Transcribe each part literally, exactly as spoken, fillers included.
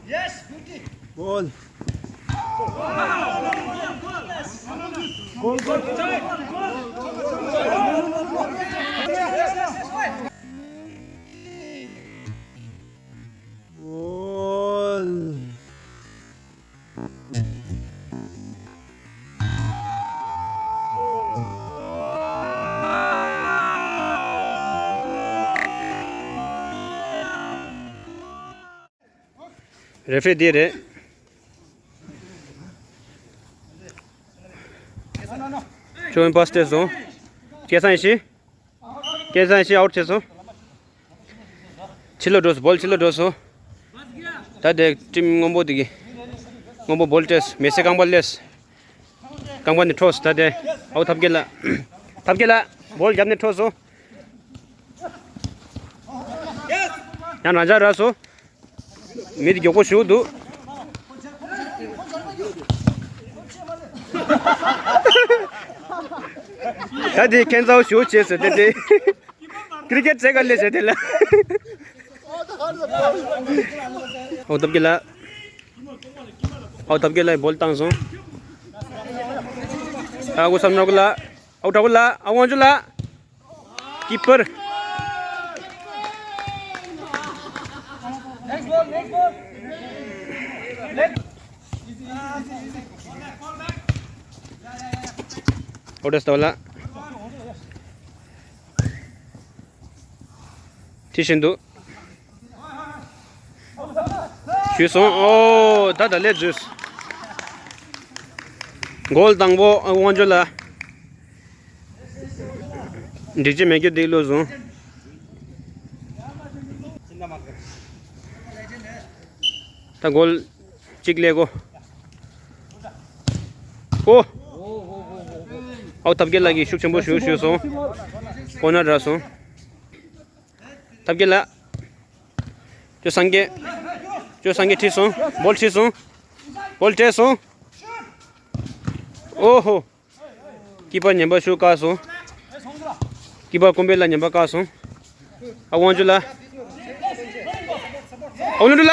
Yes, beauty. Ball. རེ་ཧྥེ་རི་དེ་རེད། ཁྱོད་པཱས་སྤྲད་སོང་། སྐལ་བཟང་ཡེ་ཤེས། སྐལ་བཟང་ཡེ་ཤེས་ཨའུཊ་བྱས་སོང་། ཕྱི་ལོགས་འགྲོ་སོང་། བོལ་ཕྱི་ལོགས་འགྲོ་སོང་། ད་དེ་ཊིམ་སྔོན་པོ་དེ་གི་སྔོན་པོ་བོལ་སྤྲད་སོང་། མེ་སེ་རྐང་པ་སླེབས་སོང་། རྐང་པ་ནས་འཕྲོག་སོང་། ད་དེ་ཨའུ་ཐབས་མཁས་ལགས། ཐབས་མཁས་ལགས་བོལ་རྒྱབ་ནས་འཕྲོག་སོང་། ཡང་རང་འཇགས་རག་སོང་། མི་དེ་མགྱོགས་པོ་ཞེ་པོ་འདུག་ད་དེ་ཁྱད་མཚར་པོ་ཞེ་པོ་བྱས་སོང་། དེ་དེ་ཀི་རི་ཀེཊ་རྩེད་ག་སླེབས་སོང་དེ་ལ། ཨའུ་ཐབས་མཁས་ལགས། ཨའུ་ཐབས་མཁས་ལགས་བོལ་བཏང་སོང་། ཨ་ཁུ་བསམ་ནོར་བུ་ལགས། ཨའུ་དྲག་པོ་ལགས། ཨའུ་དབང་ཕྱུག་ལགས། ཀི་པར། ཨོ་ཌེ་སྟོ་ལ། ཁྲིད་བཞིན་འདུག་ཞུས་སོང་། ཨོ་ད་ད་ལས་འཛུལ། གོལ་དང་པོ་དབང་ཕྱུག་ལགས། འགྲིག་ཅི་མེད་རྒྱུ་འདི་བླུགས་སོང་། ད་གོལ་གཅིག་སླེབས་གོ། ཨོ། ཨའུ་ཐབས་མཁས་ལགས་ཀྱིས་ཤུགས་ཆེན་པོ་ཞུ་ཞུས་སོང་། ཀོར་ནར་རག་སོང་། ཐབས་མཁས་ལགས། ཅོ་སངས་རྒྱས། ཅོ་སངས་རྒྱས་ཁྲིད་སོང་། བོལ་ཁྲིད་སོང་། བོལ་སྤྲད་སོང་། ཨོ་ཧོ། ཀི་པར་ཉན་པ་ཤུགས་བཀག་སོང་། ཀི་པར་ཀོང་པོ་ལ་ཉན་པ་བཀག་སོང་། ཨ་དབང་ཕྱུག་ལགས། ཨ་བློ་གྲོས་ལགས།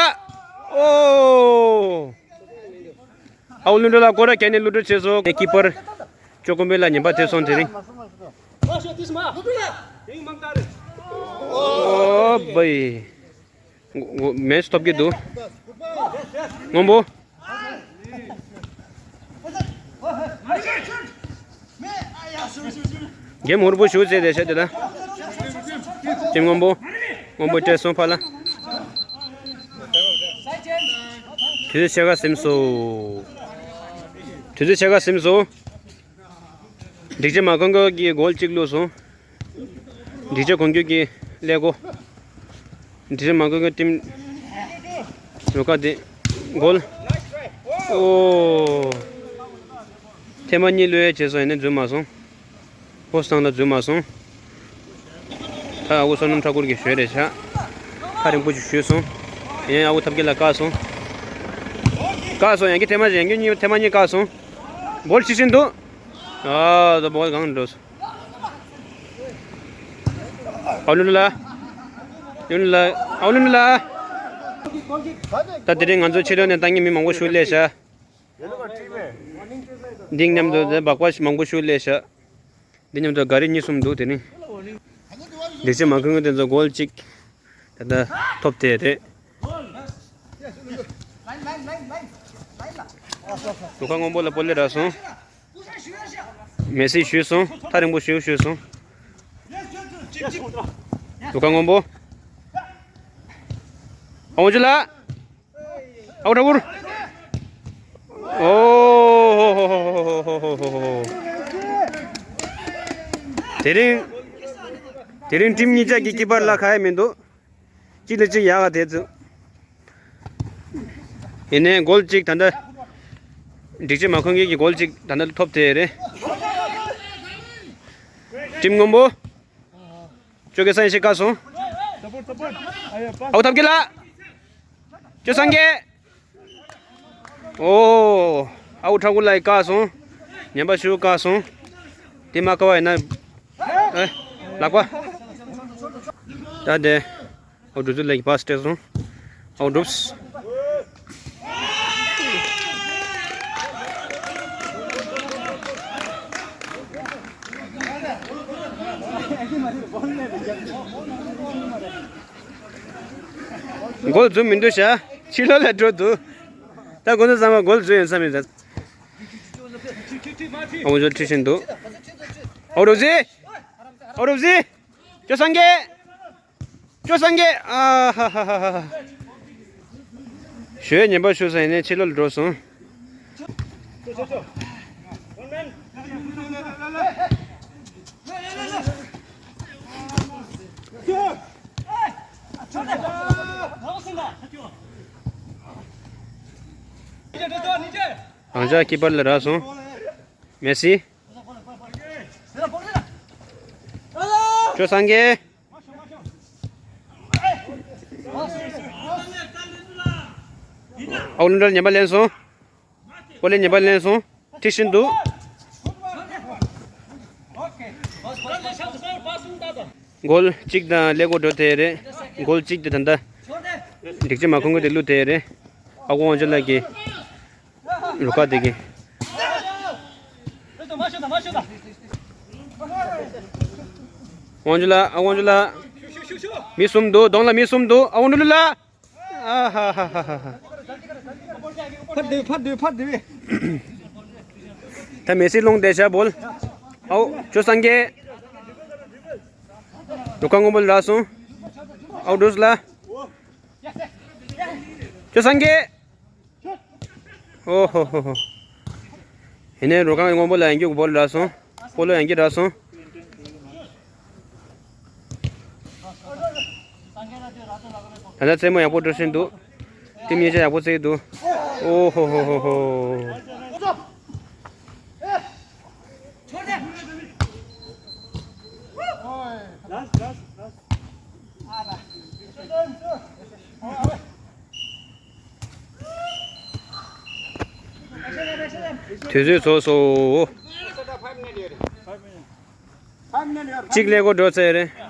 ཨོ། ཨ་བློ་གྲོས་ལགས་སྐོར་ར་གྱ་ནས་བློ་གྲོས་བྱས་སོང་། ཀི་པར་ཅོ་ཀོང་པོ་ལ་ཉན་པ་ཐེབས་སོང་། དེ་རིང་། ཨོ་བའི། མེ་སི་ཐོབ་ཀྱི་འདུག་སྔོན་པོ། གེམ་ཧུར་པོ་ཞུ་ཟེར་དེ་བྱས་དེ་ལ། ཅིམ་སྔོན་པོ། སྔོན་པོ་སྤྲད་སོང་ཕར་ལ། དུས་ཚོད་ཕྱེད་ཀ་ཟིན་སོང་། དུས་ཚོད་ཕྱེད་ཀ་ཟིན་སོང་། སྒྲིག་ཆས་མ་གོན་མཁན་གྱིས་གོལ་གཅིག་བླུགས་སོང་། སྒྲིག་ཆས་གོན་མཁན་གྱིས་ཀླད་ཀོར། སྒྲིག་ཆས་མ་གོན་མཁན་ཊིམ་རུ་ཁག་དེ་གོལ། ཨོ། ཐེངས་མ་གཉིས་བླུགས་ཡས་བྱས་སོང་། ཡིན་ནའི་འཛུལ་མ་སོང་། ཕོ་སི་ཐང་ལ་འཛུལ་མ་སོང་། ད་ཨ་ཁུ་བསོད་ནམས་ཁྲ་གུར་གྱི་ཞོལ་རེད་ཤག་ཐག་རིང་པོ་ཅིག་ཞུས་སོང་། ཡིན་ནའི་ཨ་ཁུ་ཐབས་མཁས་ལགས་བཀག་སོང་། བཀག་སོང་། ཡང་བསྐྱར་ཐེངས་མ་ཞིག་ཡང་བསྐྱར་གཉིས་ཐེངས་མ་གཉིས་བཀག་སོང་། བོལ་ཁྲིད་བཞིན་འདུག་ཨ་ད་བོལ་གང་འགྲོ་སོང་། ཨའུ་ལུན་ལ། ལུན་ལ། ཨའུ་ལུན་ལ། ད་དེ་རིང་ང་ཚོ་ཕྱི་ལོགས་ནས་ལྟ་མཁན་མི་མང་པོ་ཞིག་སླེབས་ཤག་འདི་མཉམ་དུ་སྦག་སྦག་མང་པོ་ཞིག་སླེབས་ཤག་འདི་མཉམ་དུ་ག་རེ་གཉིས་གསུམ་འདུག་དེ་ནི། སྒྲིག་ཆས་མ་གོན་མཁན་དེ་ཚོ་གོལ་གཅིག་ད་ལྟ་ཐོབ་བསྡད་རེད། རུ་ཁག་སྔོན་པོ་ལ་སྤོ་ལོ་རག་སོང་། མེ་སི་ཞུས་སོང་། ཐག་རིང་པོ་ཞུས་ཞུས་སོང་། རུ་ཁག་སྔོན་པོ། ཨའུ་ཇུ་ལགས། ཨའུ་ཁྲ་གུར། ཨོ་ཧོ་ཧོ། དེ་རིང་། དེ་རིང་ཊིམ་གཉིས་ཆ་གི་ཀི་པར་ལ་ཁ་ཡ་མི་འདུག་གཅིག་ལ་གཅིག་ཡག་ག་དེ་ཚོ། ཡིན་ནའི་གོལ་གཅིག་ད་ལྟ། སྒྲིག་ཆས་མ་གོན་མཁན་གྱི་གོལ་གཅིག་ད་ལྟ་ཐོབ་བསྡད་རེད། ཊིམ་སྔོན་པོ། ཅོ་གེ་སང་ཡེ་ཤེས་བཀག་སོང་། ཨའུ་ཐབས་མཁས་ལགས། ཅོ་སངས་རྒྱས། ཨོ། ཨའུ་ཁྲ་གུ་ལ་ཡི་བཀག་སོང་། ཉན་པ་ཤུ་བཀག་སོང་། དེ་མ་བཀག་པ་ཡིན་ན། ཨེ། ལག་པ། ད་དེ། ཨའུ་འགྲུབ་ཚུལ་ལ་ཡི་པ་སི་སྤྲད་སོང་། ཨའུ་འགྲུབ། གོལ་འཛུལ་མི་འདུག་ཤག་ཕྱི་ལོགས་ལ་འགྲོ་འདུག་ད་ཁོང་ཚོ་ཚང་མ་གོལ་འཛུལ་ཡོང་ས་མེད་ད། ཨའུ་འགྲུབ་ཁྲིད་བཞིན་འདུག་ཨའུ་འགྲུབ་ཟི། ཨའུ་འགྲུབ་ཟི། ཅོ་སངས་རྒྱས། ཅོ་སངས་རྒྱས། ཨ་ཧ་ཧ་ཧ་ཧ། ཞོལ་ཉན་པ་ཞུ་ས་ཡིན་ནས་ཕྱི་ལོགས་ལ་འགྲོ་སོང་། རང་ཅག་ཀི་པར་ལ་རག་སོང་། མེ་སི། ཅོ་སངས་རྒྱས། ཨའུ་ལུན་ཏྲར་ཉན་པ་ལེན་སོང་། ཀོ་ལེ་ཉན་པ་ལེན་སོང་། ཁྲིད་བཞིན་འདུག་གོལ་གཅིག་དང་ཀླད་ཀོར་འགྲོ་དེ་རེད། གོལ་གཅིག་དེ་ད་ལྟ། འགྲིག་ཅི་མ་ཁོང་གི་དེ་བླུགས་དེ་རེད། ཨ་ཁུ་དབང་ཕྱུག་ལགས་ཀྱིས། རུ་ཁག་དེ་གི། དབང་ཕྱུག་ལགས། ཨ་དབང་ཕྱུག་ལགས། མི་གསུམ་འདུག་གདོང་ལ་མི་གསུམ་འདུག་ཨ་དབང་ཕྱུག་ལགས། ཨ་ཧ་ཧ་ཧ་ཧ་ཧ། ཕར་སྡོད། ཕར་སྡོད། ཕར་སྡོད། ད་མེ་སི་སློང་བསྡད་ཤག་བོལ། ཨའུ་ཅོ་སངས་རྒྱས། རུ་ཁག་སྔོན་པོ་ལ་རག་སོང་། ཨའུ་འགྲུབ་ལ། ཅོ་སངས་རྒྱས། ཨོ་ཧོ་ཧོ་ཧོ། ཡིན་ནའི་རུ་ཁག་སྔོན་པོ་ལ་ཡང་རྒྱུག་བོལ་རག་སོང་། སྤོ་ལོ་ཡང་རྒྱུག་རག་སོང་། ད་ལྟ་རྩེད་མོ་ཡག་པོ་འགྲོ་བཞིན་འདུག་ཊིམ་གཉིས་ཆ་ཡག་པོ་རྩེད་ཀྱི་འདུག་ཨོ་ཧོ་ཧོ་ཧོ་ཧོ། དུས་ཚོད་རྫོགས་སོང་། གཅིག་ཀླད་ཀོར་འགྲོ་ཚར་རེད།